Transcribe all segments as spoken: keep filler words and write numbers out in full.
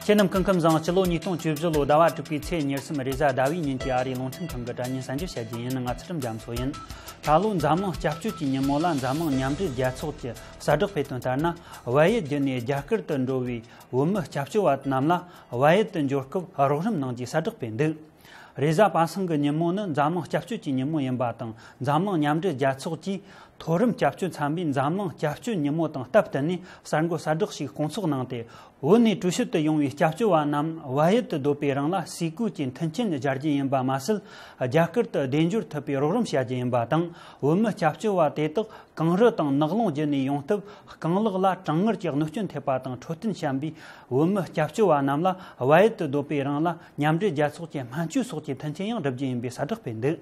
ཁྱེད་རྣམས་སྐུ་ཁམས་བཟང་། སྤྱི་ལོ་ཉིས་སྟོང་བཅུ་བཞི་ལོ་ཟླ་བ་དྲུག་པའི་ཚེས་ཉེར་གསུམ་རེས་གཟའ་ཟླ་བའི་ཉིན་གྱི་ཨ་རིའི་རླུང་འཕྲིན་ཁང་གི་དྲ་བརྙན་གསར་འགྱུར་བཤད་རྒྱུ་ཡིན། ང་ཚུལ་ཁྲིམས་རྒྱ་མཚོ་ཡིན། ད་ལོ་འཛམ་གླིང་སྐྱབས་བཅོལ་གྱི་ཉིན་མོ་ལ་འཛམ་གླིང་མཉམ་འབྲེལ་རྒྱལ་ཚོགས་ཀྱི་གསལ་བསྒྲགས་སྤེལ་དོན་ལྟར་ན། བལ་ཡུལ་བརྒྱུད་ནས་རྒྱ་གར་དུ་འགྲོ་བའི་བོད་མི་སྐྱབས་བཅོལ་བ་རྣམས་ལ་བལ་ཡུལ་དུ་འབྱོར་སྐབས་རོགས་རམ་གནང་རྒྱུའི་གསལ་བསྒྲགས་སྤེལ་འདུག་རེས་གཟའ་པ་སངས་ཀྱི་ཉིན་མོ་ནི་འཛམ་གླིང་སྐྱབས་བཅོལ་གྱི་ཉིན་མོ་ཡིན་པ་དང་། འཛམ་གླིང་མཉམ་འབྲེལ་རྒྱལ་ཚོགས་ཀྱིས་མཐོ་རིམ་སྐྱབས་བཅོལ་ཚན་པས་འཛམ་གླིང་སྐྱབས་བཅོལ་ཉིན་མོ་དང་སྟབས་བསྟུན་ནས་གསར་འགོད་གསལ་བསྒྲགས་ཤིག་སྐོང་ཚོགས་གནང་སྟེ། བོད་ནས་གྲོས་ཞིབ་ཏུ་ཡོང་བའི་སྐྱབས་བཅོལ་བ་རྣམས་བལ་ཡུལ་དུ་སྡོད་པའི་རིང་ལ་སའི་གོ་གི་མཐུན་རྐྱེན་སྦྱར་རྒྱུ་ཡིན་པ་མ་ཟད། རྒྱ་གར་དུ་བདེ་འབྱོར་ཐུབ་པའི་རོགས་རམ་བྱ་རྒྱུ་ཡིན་པ་དང་། བོད་མི་སྐྱབས་བཅོལ་བ་དེ་དག་གངས་རི་དང་ནགས་ཀླུང་བརྒྱུད་ནས་ཡོང་སྟབས། རྐང་ལག་ལ་གྲང་ངར་གྱི་གནོད་སྐྱོན་ཐེབས་པ་དང་འཕྲོད་བསྟེན་བྱེད་པའི་བོད་མི་སྐྱབས་བཅོལ་བ་རྣམས་ལ་བལ་ཡུལ་དུ་སྡོད་པའི་རིང་ལ་མཉམ་འབྲེལ་རྒྱལ་ཚོགས་ཀྱི་སྨན་བཅོས་སོགས་ཀྱི་མཐུན་རྐྱེན་ཡང་སྒྲུབ་རྒྱུ་ཡིན་པའི་གསལ་བསྒྲགས་སྤེལ་འདུག་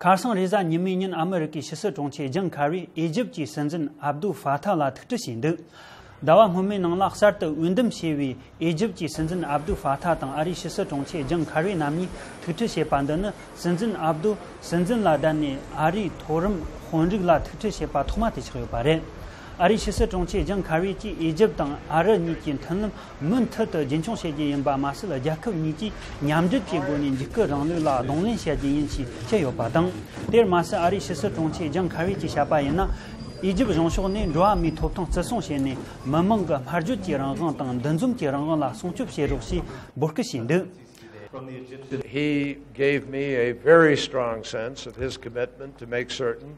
ཁ་སང་རེས་གཟའ་ཉི་མའི་ཉིན་ཨ་མི་རི་ཀའི་ཕྱི་སྲིད་དྲུང་ཆེ་ཇོན་ཁ་རིས་ཨི་ཇིབ་ཀྱི་སྲིད་འཛིན་ཨབ་དུ་ཧྥ་ཐ་ལ་ཐུག་འཕྲད་བྱས་འདུག་ཟླ་བ་སྔོན་མའི་ནང་ལ་གསར་དུ་འོས་འདེམས་བྱས་པའི་ཨི་ཇིབ་ཀྱི་སྲིད་འཛིན་ཨབ་དུ་ཧྥ་ཐ་དང་ཨ་རིའི་ཕྱི་སྲིད་དྲུང་ཆེ་ཇོན་ཁ་རི་རྣམ་གཉིས་ཐུག་འཕྲད་བྱས་པ་འདི་ནི། སྲིད་འཛིན་ཨབ་དུ་སྲིད་འཛིན་ལ་བསྡད་ནས་ཨ་རིའི་མཐོ་རིམ་དཔོན་རིགས་ལ་ཐུག་འཕྲད་བྱས་པ་ཐོག་མ་དེ་ཆགས་ཡོད་པ་རེད། ཨ་རིའི་ཕྱི་སྲིད་དྲུང་ཆེ་ཇོན་ཁ་རི་གྱིས་ཨི་ཇིབ་དང་ཨ་རི་གཉིས་ཀྱི་མཐུན་ལམ་མུ་མཐུད་དུ་རྒྱུན་འཁྱོངས་བྱེད་རྒྱུ་ཡིན་པ་མ་ཟད། རྒྱལ་ཁབ་གཉིས་ཀྱིས་མཉམ་འབྲེལ་གྱི་སྒོ་ནས་འཇིགས་སྐུལ་རིང་ལུགས་ལ་གདོང་ལེན་བྱ་རྒྱུ་ཡིན་ཞེས་བཤད་ཡོད་པ་དང་། དེར་མ་ཟད། ཨ་རིའི་ཕྱི་སྲིད་དྲུང་ཆེ་ཇོན་ཁ་རི་གྱིས་བཤད་པ་ཡིན་ན། ཨི་ཇིབ་གཞུང་ཕྱོགས་ནས་འགྲོ་བ་མིའི་ཐོབ་ཐང་བརྩི་སྲུང་བྱས་ནས། མི་མང་གི་སྨྲ་བརྗོད་ཀྱི་རང་དབང་དང་འདུ་འཛོམས་ཀྱི་རང་དབང་ལ་སྲུང་སྐྱོབ་བྱེད་རོགས་ཞེས་འབོད་སྐུལ་བྱས་འདུག He gave me a very strong sense of his commitment to make certain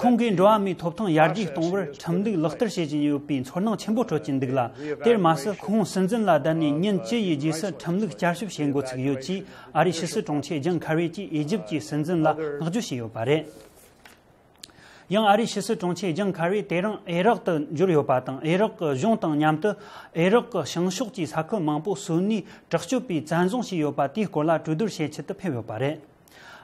ཁོང་གིས་འགྲོ་བ་མིའི་ཐོབ་ཐང་ཡར་རྒྱས་གཏོང་བར་ཁྲིམས་ལུགས་ལག་བསྟར་བྱེད་བཞིན་ཡོད་པའི་ཚོར་སྣང་ཆེན་པོ་སྤྲོད་ཀྱིན་འདུག་ལ། དེར་མ་ཟད། ཁོང་སྲིད་འཛིན་ལ་བསྡད་ནས་ཉིན་བཅུ་ཡི་རྗེས་སུ་ཁྲིམས་ལུགས་བསྐྱར་ཞིབ་བྱེད་འགོ་ཚུགས་ཡོད་ཅེས་ཨ་རིའི་ཕྱི་སྲིད་དྲུང་ཆེ་ཇོན་ཁ་རི་གྱིས་ཨི་ཇིབ་ཀྱི་སྲིད་འཛིན་ལ་བསྔགས་བརྗོད་བྱས་ཡོད་པ་རེད། ཡང་ཨ་རིའི་ཕྱི་སྲིད་དྲུང་ཆེ་ཇོན་ཁ་རི་དེ་རིང་ཨི་རག་ཏུ་འབྱོར་ཡོད་པ་དང་། ཨི་རག་གི་གཞུང་དང་མཉམ་དུ་ཨི་རག་གི་བྱང་ཕྱོགས་ཀྱི་ས་ཁུལ་མང་པོ་སུ་ནིའི་དྲག་སྤྱོད་པས་བཙན་བཟུང་བྱས་ཡོད་པ་དེའི་སྐོར་ལ་གྲོས་བསྡུར་བྱེད་ཆེད་དུ་ཕེབས་ཡོད་པ་རེད།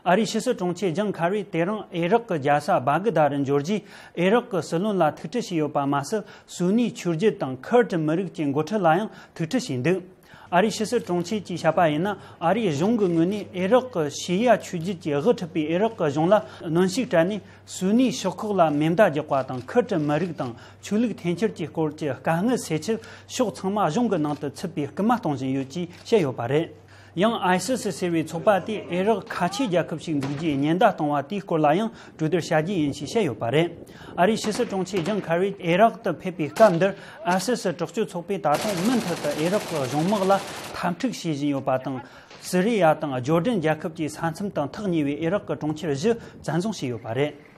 ཨ་རིའི་ཕྱི་སྲིད་དྲུང་ཆེ་ཇོན་ཁ་རི་དེ་རིང་ཨི་རག་གི་རྒྱལ་ས་སྦ་གི་དཱ་རུ་འབྱོར་རྗེས། ཨི་རག་གི་སྲིད་བློན་ལ་ཐུག་འཕྲད་བྱས་ཡོད་པ་མ་ཟད། སུ་ནི་ཆོས་བརྒྱུད་དང་ཁུར་ཏི་མི་རིགས་ཀྱི་འགོ་ཁྲིད་ལ་ཡང་ཐུག་འཕྲད་བྱས་འདུག་ཨ་རིའི་ཕྱི་སྲིད་དྲུང་ཆེ་གྱིས་བཤད་པ་ཡིན་ན། ཨ་རིའི་གཞུང་གི་ངོས་ནས་ཨི་རག་གི་ཤི་ཡ་ཆོས་བརྒྱུད་ཀྱིས་དབུ་ཁྲིད་པའི་ཨི་རག་གི་གཞུང་ལ་གནོན་ཤུགས་སྤྲད་ནས། སུ་ནི་ཤོག་ཁག་ལ་མེ་མདའ་རྒྱག་པ་དང་། ཁུར་ཏི་མི་རིགས་དང་ཆོས་ལུགས་འཐེན་འཁྱེར་གྱི་སྐོར་གྱི་དཀའ་ངལ་སེལ་ཆེད། ཕྱོགས་ཚང་མ་གཞུང་གི་ནང་དུ་ཚུད་པའི་སྐུལ་མ་གཏོང་བཞིན་ཡོད་ཅེས་བཤད་ཡོད་པ་རེད། ཡང་ཨའི་སི་སི་ཟེར་བའི་ཚོགས་པ་དེས་ཨི་རག་ཁ་ཆེའི་རྒྱལ་ཁབ་ཞིག་འཛུགས་རྒྱུའི་ཉེན་བརྡ་བཏང་བ་དེའི་སྐོར་ལ་ཡང་གྲོས་བསྡུར་བྱ་རྒྱུ་ཡིན་ཞེས་བཤད་ཡོད་པ་རེད། ཨ་རིའི་ཕྱི་སྲིད་དྲུང་ཆེ་ཇོན་ཁ་རི་ཨི་རག་ཏུ་ཕེབས་པའི་སྐབས་འདིར། ཨའི་སི་སི་དྲག་སྤྱོད་ཚོགས་པས་ད་དུང་མུ་མཐུད་དུ་ཨི་རག་གི་གཞུང་དམག་ལ་འཐབ་འཁྲུག་བྱེད་བཞིན་ཡོད་པ་དང་། སི་རི་ཡ་དང་ཇོར་ཌན་རྒྱལ་ཁབ་ཀྱི་ས་མཚམས་དང་ཐག་ཉེ་བའི་ཨི་རག་གི་གྲོང་ཁྱེར་བཞི་བཙན་བཟུང་བྱས་ཡོད་པ་རེད།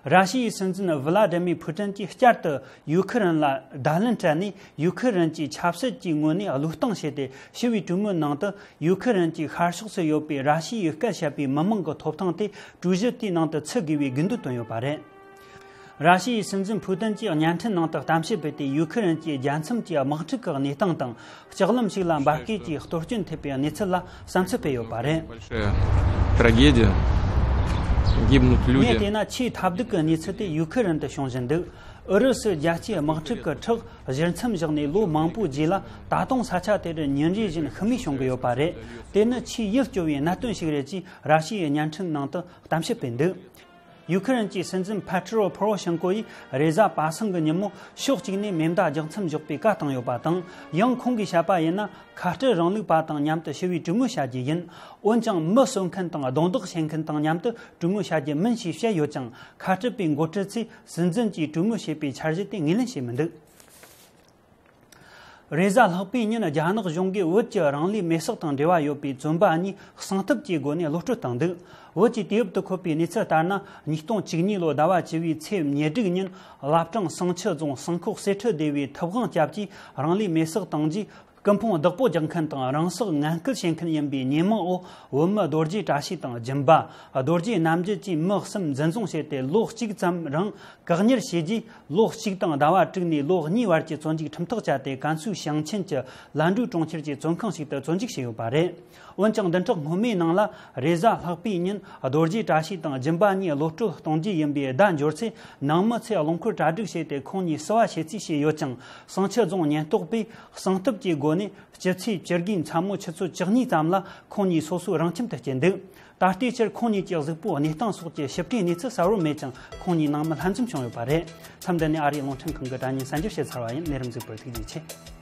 ར་ཤི་ཡའི་སྲིད་འཛིན་ཝི་ལ་ཏི་མིར་ཕུ་ཏིན་གྱིས་བསྐྱར་དུ་ཡུ་ཁི་རན་ལ་བརྡ་ལན་སྤྲད་ནས། ཡུ་ཁི་རན་གྱིས་ཆབ་སྲིད་ཀྱི་ངོས་ནས་བློས་གཏོང་བྱས་ཏེ། ཞི་བའི་གྲོས་མོལ་ནང་དུ་ཡུ་ཁི་རན་གྱི་ཤར་ཕྱོགས་སུ་ཡོད་པའི་ར་ཤི་ཡའི་སྐད་བཤད་པའི་མི་མང་གི་ཐོབ་ཐང་དེ་གྲོས་གཞི་དེའི་ནང་དུ་ཚུད་དགོས་པའི་དགོས་འདུན་བཏོན་ཡོད་པ་རེད། ར་ཤི་ཡའི་སྲིད་འཛིན་ཕུ་ཏིན་གྱིས་བརྙན་འཕྲིན་ནང་དུ་གཏམ་བཤད་སྤེལ་ཏེ། ཡུ་ཁི་རན་གྱི་རྒྱལ་མཚམས་ཀྱི་དམག་འཁྲུག་གི་གནས་སྟངས་དང་། ལྕགས་ལམ་ཞིག་ལ་འབར་གས་ཀྱིས་གཏོར་སྐྱོན་ཐེབས་པའི་གནས་ཚུལ་ལ་བསམ་ཚུལ་སྤེལ་ཡོད་པ་རེད། Большая трагедия. Гибнут люди. ངས་བལྟས་ན། ཆེས་ཐབས་སྡུག་གི་གནས་ཚུལ་དེ་ཡུ་ཁི་རན་དུ་བྱུང་བཞིན་འདུག་ཨུ་རུ་སུའི་རྒྱལ་སྤྱིའི་དམག་འཁྲུག་གི་ཁྲག་གཞིར་མཚམས་བཞག་ནས་ལོ་མང་པོའི་རྗེས་ལ། ད་དུང་ས་ཆ་དེར་ཉིན་རེ་བཞིན་ཤི་རྨས་བྱུང་གི་ཡོད་པ་རེད། དེ་ནི་ཆེས་ཡིད་སྐྱོ་བའི་གནད་དོན་ཞིག་རེད་ཅེས་ར་ཤི་ཡའི་བརྙན་འཕྲིན་ནང་དུ་གཏམ་བཤད་སྤེལ་འདུག་ཡུ་ཁི་རན་གྱི་སྲིད་འཛིན་ཕེ་ཏྲོ་པོ་རོ་ཤེན་ཀོ་ཡིས་རེས་གཟའ་པ་སངས་ཀྱི་ཉིན་མོ་ཕྱོགས་གཅིག་ནས་མེ་མདའ་རྒྱག་མཚམས་འཇོག་པའི་བཀའ་བཏང་ཡོད་པ་དང་། ཡང་ཁོང་གིས་བཤད་པ་ཡིན་ན། ཁ་བྲལ་རིང་ལུགས་པ་དང་མཉམ་དུ་ཞི་བའི་གྲོས་མོལ་བྱ་རྒྱུ་ཡིན། འོན་ཀྱང་། མི་གསོད་མཁན་དང་རྡུང་རྡེག་བྱེད་མཁན་དང་མཉམ་དུ་གྲོས་མོལ་བྱ་རྒྱུ་མིན་ཞེས་བཤད་ཡོད་ཀྱང་། ཁ་བྲལ་པའི་འགོ་ཁྲིད་ཚོས་སྲིད་འཛིན་གྱིས་གྲོས་མོལ་བྱེད་པའི་འཆར་གཞི་དེ་ངོས་ལེན་བྱས་མི་འདུག་རེས་གཟའ་ལྷག་པའི་ཉིན། རྒྱ་ནག་གཞུང་གིས་བོད་ཀྱི་རང་ལུས་མེ་སྲེག་དང་འབྲེལ་བ་ཡོད་པའི་བཙོན་པ་གཉིས་གསང་ཐབས་ཀྱི་སྒོ་ནས་གློད་བཀྲོལ་བཏང་འདུག་བོད་ཀྱི་དུས་བབ་ཏུ་འཁོད་པའི་གནས་ཚུལ་ལྟར་ན། ཉིས་སྟོང་བཅུ་གཉིས་ལོ་ཟླ་བ་བཅུ་བའི་ཚེས་ཉེར་དྲུག་ཉིན། བླ་བྲང་བསང་ཆུ་རྫོང་བསང་ཁོག་སེ་ཁྲི་སྡེ་བའི་ཐུབ་དབང་སྐྱབས་ཀྱིས་རང་ལུས་མེ་སྲེག་བཏང་རྗེས། སྐུ་ཕུང་བདག་པོ་རྒྱག་མཁན་དང་རང་སྲོག་ངན་སྐུལ་བྱེད་མཁན་ཡིན་པའི་ཉེས་མིང་འོག་བོད་མི་རྡོ་རྗེ་བཀྲ་ཤིས་དང་སྦྱིན་པ། རྡོ་རྗེ་རྣམ་རྒྱལ་བཅས་མི་གསུམ་འཛིན་བཟུང་བྱས་ཏེ། ལོ་གཅིག་ཙམ་རིང་བཀག་ཉར་བྱས་རྗེས། ལོ་གཅིག་དང་ཟླ་བ་དྲུག་ནས་ལོ་གཉིས་བར་གྱི་བཙོན་འཇུག་ཁྲིམས་ཐག་བཅད་དེ། ཀན་སུའུ་ཞིང་ཆེན་གྱི་ལན་ཀྲུའུ་གྲོང་ཁྱེར་གྱི་བཙོན་ཁང་ཞིག་ཏུ་བཙོན་འཇུག་བྱས་ཡོད་པ་རེད། འོན་ཀྱང་། བདུན་ཕྲག་སྔོན་མའི་ནང་ལ། རེས་གཟའ་ལྷག་པའི་ཉིན། རྡོ་རྗེ་བཀྲ་ཤིས་དང་སྦྱིན་པ་གཉིས་གློད་བཀྲོལ་གཏོང་རྒྱུ་ཡིན་པའི་བརྡ་འབྱོར་ཚེ། ནང་མི་ཚོས་རླངས་འཁོར་གྲ་སྒྲིག་བྱས་ཏེ། ཁོང་གཉིས་བསུ་བ་བྱེད་རྩིས་བྱས་ཡོད་ཀྱང་། བསང་ཆུ་རྫོང་ཉེན་རྟོག་པས་གསང་ཐབས་ཀྱི་སྒོ། ནས་སྤྱི་ཚེས་བཅུ་དགུའི་མཚན་མོ་ཆུ་ཚོད་བཅུ་གཉིས་ཙམ་ལ་ཁོང་གཉིས་སོ་སོའི་རང་ཁྱིམ་དུ་སྐྱེལ་འདུག་ད་ལྟའི་ཆར་ཁོང་གཉིས་ཀྱི་གཟུགས་པོའི་གནས་སྟངས་སོགས་ཀྱི་ཞིབ་ཕྲའི་གནས་ཚུལ་གསལ་བོར་མེད་ཀྱང་ཁོང་གཉིས་ནང་མི་ལྷན་འཛོམས་བྱུང་ཡོད་པ་རེད། མཚམས་འདི་ནས་ཨ་རིའི་རླུང་འཕྲིན་ཁང་གི་སྒྲ་བརྙན་གསར་འགྱུར་བཤད་ཚར་བ་ཡིན། ལས་རིམ་གཟིགས་པར་ཐུགས་རྗེ་ཆེ།